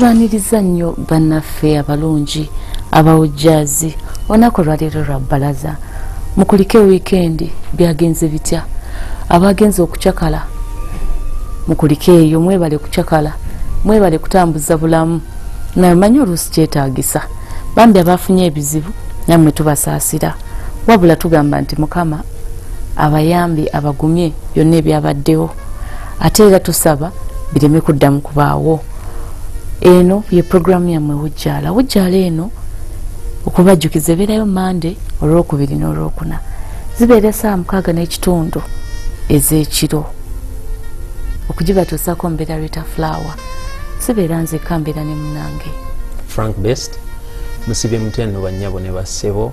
Tubaniriza nnyo bannaffe abalungi abawujjazi. Olunaku olwaleero lwa bbalaza, mukulike wiikendi byagenze bitya? Abagenze okucakala mukulike eyo, mwebale kucakala, mwebale kutambuza bulamu, namanyi oluusi kyetaagisa. Bambi abafunye ebizibu nammwe tubasaasira, wabula tugamba nti Mukama abayambi abagumye byonna ebyabaddewo, ate era tusaba bireme kuddamu kubaawo. Eno ye puroguramu yammwe Wujjaala. Wujjaala eno okubajjukiza ebeerayo Mande, Olwokubiri n'Olwokuna, zibeera essaawa 6:15 ez'ekiro. Okugibatuusaako mbeera Rita Flower, sibeera nzekka, mbeera ne munnange Frank Best. Musibye mutya nno bannyabo ne bassebo?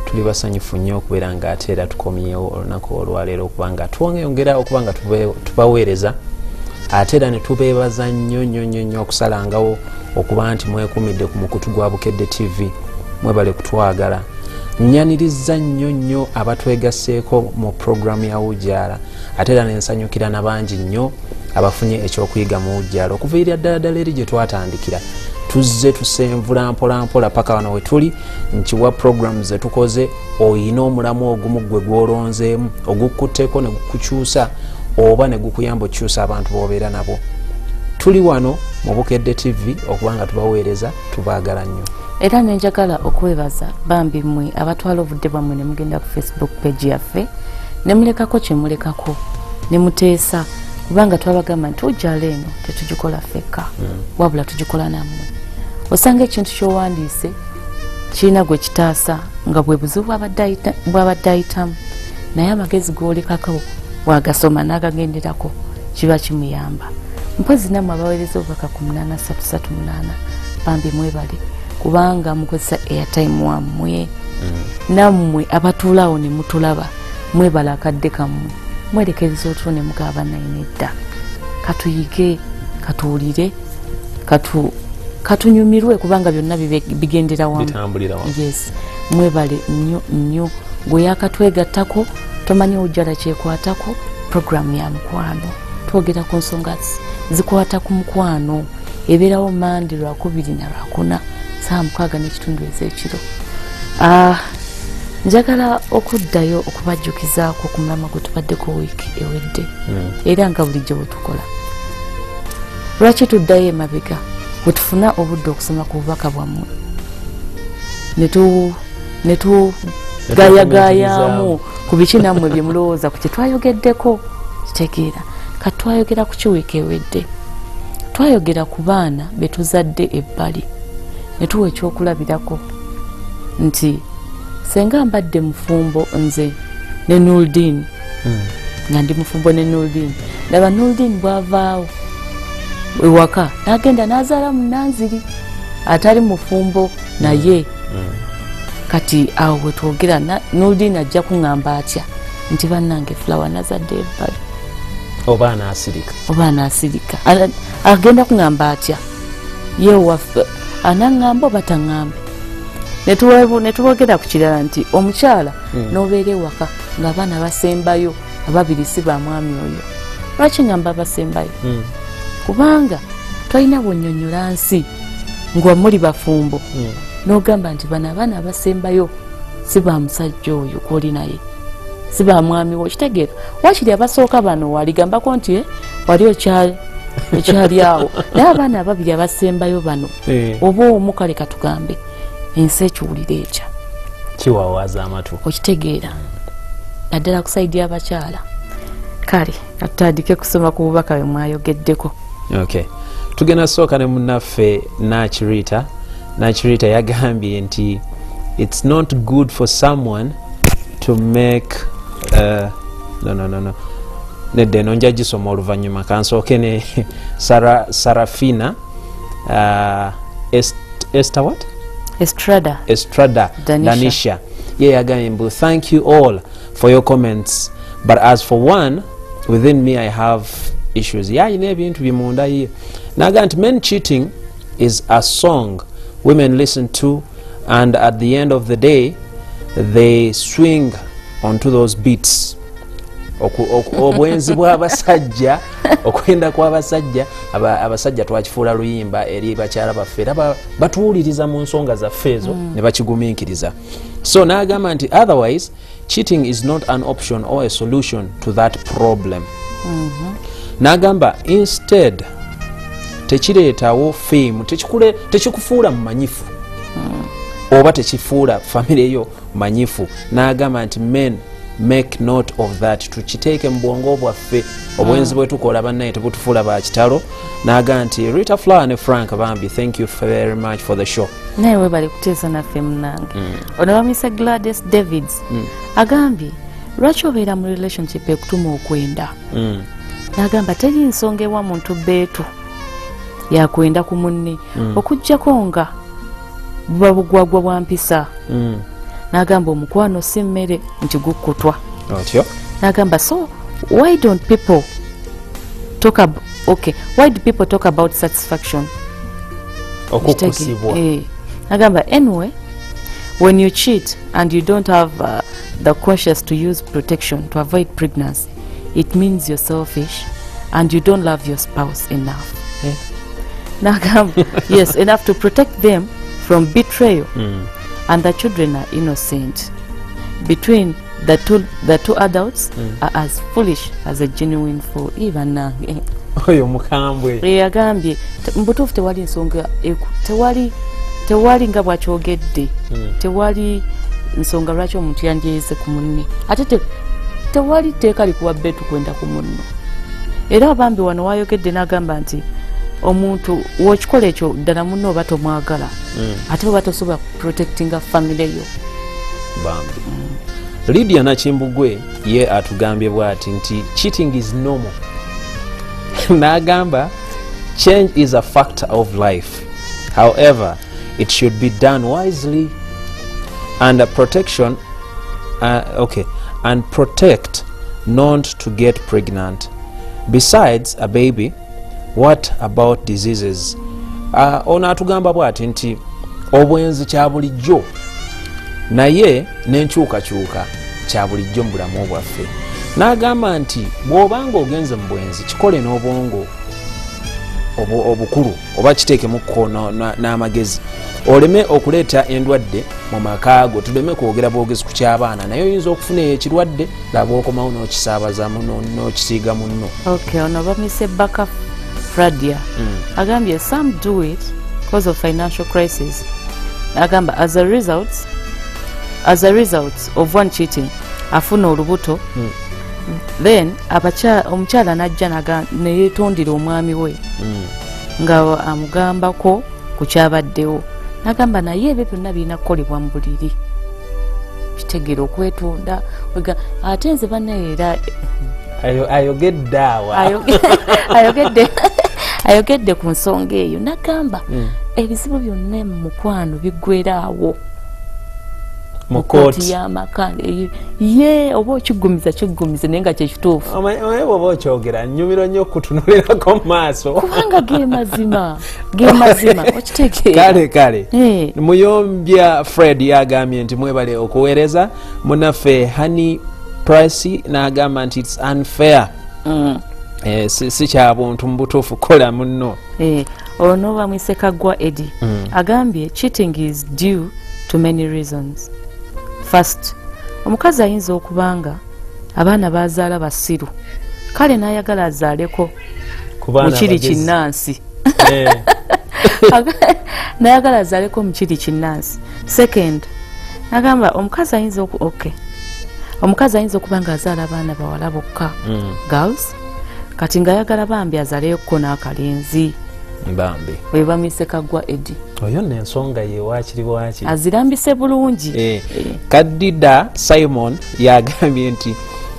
Tuli basanyufu nnyo okubeera nga ate era tukomyewo olunaku olwaleero okuba nga twongera okuba nga tubaweereza, ate era ne tubeebaza nnyo nnyo nnyo nnyo okusalangawo okuba nti mwekumidde ku mukutu gwa Bukedde TV. Mwebale kutwagala. Nyaniriza nnyo nnyo abatwegasseeko mu puroguramu ya Wujjaala, ate era nensanyukira nabangi nnyo abafunye ekyokuyiga mu Wujjaala. Okuva erya ddala ddala eri gye twatandikira, tuzze tusenvula mpola mpola paka wano we tuli. Nkiwa puroguramu zetukoze, oyina omulamu ogumu gwe gwolonzeemu ogukutteko ne gukukyusa oba ne gukuyamba okukyusa abantu b'obeera nabo. Tuli wano mu Bukedde TV okuba nga tubaweereza, tubaagala nnyo. Era nenjagala okwebaza bambi mmwe abatwala obudde bwammwe ne mugenda ku Facebook page yaffe ne mulekako kye mulekako ne muteesa, kubanga twabagamba nti Wujjaala eno tetugikola ffekka, wabula tugikola nammwe. Osanga ekintu ky'owandiise kirina gwe kitaasa nga bwe buzibu bw'abadde ayitamu, naye amagezi g'olekako bw'agasoma n'agagenderako kiba kimuyamba. Mpozi nammwe abaweereza obubaka ku 8338, bambi mwebale kubanga mukozesa airtime wammwe. Nammwe abatuulaawo ne mutulaba, mwebale akadde kammwe, mwerekereza otulo ne mugaba naye nedda, katuyige, katuwulire, katunyumirwe, kubanga byonna bigendera wamu. Bitambulira wamu. Yes, mwebale nnyo nnyo. Gwe yakatwegattako tomanyi Wujjala kyekwatako, puroguramu ya mukwano, twogera ku nsonga zikwata ku mukwano. Ebeerawo Mande, Lwakubiri na Lwakuna, saa 6:15 ez'ekiro. Njagala okuddayo okubajjukizaako ku mulamwa gwe tubaddeko wiiki ewedde, era nga bulijjo bwe tukola. Lwaki tuddayo emabega? Bwe tufuna obudde okusoma ku bubaka bwammwe ne tugayagayaamu ku biki nammwe bye mulowooza ku kye twayogeddeko. Kitegeera kati twayogera ku ki wiiki ewedde? Twayogera ku baana be tuzadde ebbali, ne tuwa ekyokulabirako nti senga mbadde mufumbo nze ne Nuldin, nga ndi mufumbo ne Nuldin, ndaba Nuldin bwavaawo ewaka n'agenda n'azaala munanziri atali mufumbo naye. Kati awo bwe twogera, Nuldin ajja kuŋŋamba atya nti bannange Flower nazadde ebbali? Oba anaasirika? Oba anaasirika? Agenda kuŋŋamba atya? Ye waffe anaŋŋamba oba taŋŋambe? Ne tubogera ku kirala nti omukyala n'obeera ewaka ng'abaana basembayo ababiri si ba mwami oyo. Lwaki ŋŋamba basembayo? Kubanga tolina bwonnyonnyola nsi nga muli bafumbo n'ogamba nti bano abaana abasembayo si ba musajja oyo kwoli naye, si ba mwami wo. Kitegeera wakiri abasooka bano waligambako nti wali okyali awo, naye abaana ababiri abasembayo bano oba omu, kale katugambe ensi ekiwulira ekya Kiwawaaza amatu. Okitegeera, naddala ku side y'abakyala. Kale katutandike kusoma ku bubaka bwe mwayogeddeko. Okay, tugenda sooka ne munnaffe Nachirita. Nachirita yagambye nti it's not good for someone to make no, nedda, eno nja gisoma oluvannyuma. Kansooke ne Sarafina Esther what? Estrada. Estrada. Danisha. Danisha ye yagambye mbu thank you all for your comments, but as for one within me, I have issues. Ye ayina ebintu bimunda ye. Naga nti men cheating is a song women listen to, and at the end of the day they swing onto those beats. Obwenzi bw'abasajja, okwenda kw'abasajja, abasajja twakifuula luyimba eri bakyala baffe, era batuwuliriza mu nsonga zaffe ezo ne bakigumiikiriza. So n'agamba nti otherwise cheating is not an option or a solution to that problem. N'agamba instead tekireetawo fame, tekikufuula mumanyifu oba tekifuula famire yo manyifu. N'agamba nti men make note of that, tukiteeke mu bwongo bwaffe, obwenzi bwe tukola bannaye tebutufuula ba kitalo. N'agamba nti Rita Flower ne Frank bambi, thank you very much for the show. Naye webale kuteesa naffe munnange. Ono bamuyise Gladys Davids, agambye lwaki obeera mu relationship ekutuma okwenda? N'agamba teri nsonga ewa muntu beetu yakwenda ku munne, okuggyako nga buba bugwagwa bwa mpisa. N'agamba omukwano si mmere nti gukkutwa. Otyo. N'agamba so why don't people talk okay, why do people talk about satisfaction? Okukusibwa. N'agamba anyway, when you cheat and you don't have the conscience to use protection to avoid pregnancy, it means you're selfish and you don't love your spouse enough. N'agamba yes, enough to protect them from betrayal. And the children are innocent. Between the two adults are as foolish as a genuine fool. Even oyo mukambwe. Yagambye mbutuufu tewali nsonga, tewali nga bwakyogedde, tewali nsonga lwaki omuntu yandyeyise ku munne, ate tewali tteeka likuwa beetu kwenda ku munno. Era abambi wano wayogedde n'agamba nti omuntu w'okikola ekyo ddala munno oba tomwagala, ate oba tosobola protectinga famire yo. Bambi. Lydia Nakimbugwe ye atugambye bw'ati nti cheating is normal. N'agamba change is a factor of life, however it should be done wisely and protection and protect not to get pregnant. Besides a baby, what about diseases? Ono atugamba bw'ati nti obwenzi kya bulijjo, naye n'enkyukakyuka kya bulijjo mu bulamu bwaffe. N'agamba nti bw'obanga ogenze mu bwenzi kikole n'obwongo obukulu, oba kiteekemukko n'amagezi, oleme okuleeta endwadde mu maka go. Tuleme kwogera bwogezi ku ky'abaana, naye oyinza okufuna ekirwadde laba okomawo n'okisaabaza n'okisiiga munno. Okay, ono bamuyise Baka Fradia. Agambye some do it because of financial crisis. Agamba as a result of one cheating, afuna olubuto, then omukyala n'ajja neyetondera omwami we nga amugambako ku kyabaddewo. N'agamba naye ebyo byonna birina kukolebwa mu buliri, kitegeera okwetonda. Ate nze bannaye era ayogedde awa ayogedde ku nsonga eyo, n'agamba ebizibu byonna mu mukwano biggwera awo mu kooti y'amaka. Ye oba okiggumiza kiggumize, naye nga kyekituufu. Omanyi bw'oba okyogera nnyumirwa nnyo okutunuulirako mu maaso, kubanga ge mazima okitegeera. Kale Muyombya Fred yagambye nti mwebale okuweereza. Munnaffe Honey Price n'agamba nti it's unfair. Si kya buntu mu butuufu kola munno. Ono bamuyise Kaggwa Eddie, agambye cheating is due to many reasons. First, omukazi ayinza okubanga abaana bazaala basiru, kale n'ayagala azaaleko mukiri kinnansi. N'ayagala azaaleko mukiri kinnansi. Second, n'agamba omukazi ayinza omukazi ayinza okuba nga azaala abaana bawala bokka, girls, kati ng'ayagala bambi azaaleyokko n'akalenzi. Bambi bwe bamuyise Kaggwa Eddie. Oyo nno ensonga ye waakiri waaki azirambise bulungi. Kadida Simon yagambye nti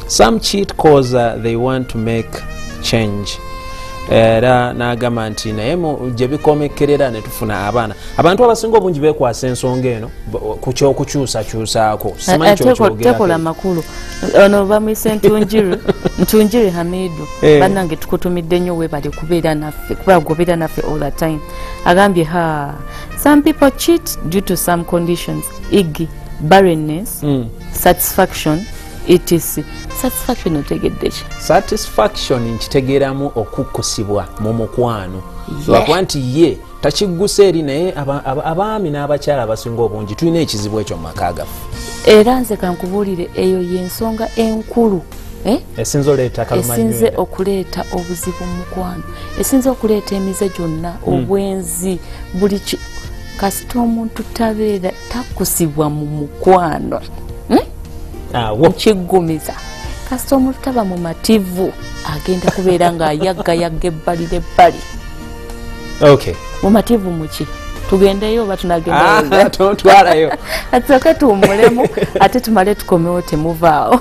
some cheat cause they want to make change. Era n'agamba nti naye gye bikomekerera ne tufuna abaana. Abantu abasinga obungi beekwasa ensonga eno ku ky'okukyusakyusaako. Simanyi ky'okyogerako. Tekola makulu. Ono bamuyise Ntunjiri Hamidu. Bannange tukutumidde nnyo, weebale kubeera naffe, kuba gobeera naffe all the time. Agambye ha some people cheat due to some conditions, e.g. barrenness, satisfaction, Etc. Satisfaction otegedde ki? Satisfaction nkitegeeramu okukkusibwa mu mukwano, lwakuba nti ye takiggusa eri, naye abaami n'abakyala abasinga obungi tulina ekizibu ekyo mu maka gaffe. Era nze kankubuulire, eyo y'ensonga enkulu esinze oleeta esinze okuleeta obuzibu mu mukwano, esinze okuleeta emize gyonna, obwenzi, buli kasita omuntu tabeera takkusibwa mu mukwano. Nkiggumiza, kasita omuntu taba mumativu agenda kubeera ng'ayaggayagga ebbali n'ebbali. Mumativu muki? Tugendeyo oba tunagendayo? Tontwalayo. Tusooke tuwummulemu ate tumale tukomewo, temuvaawo.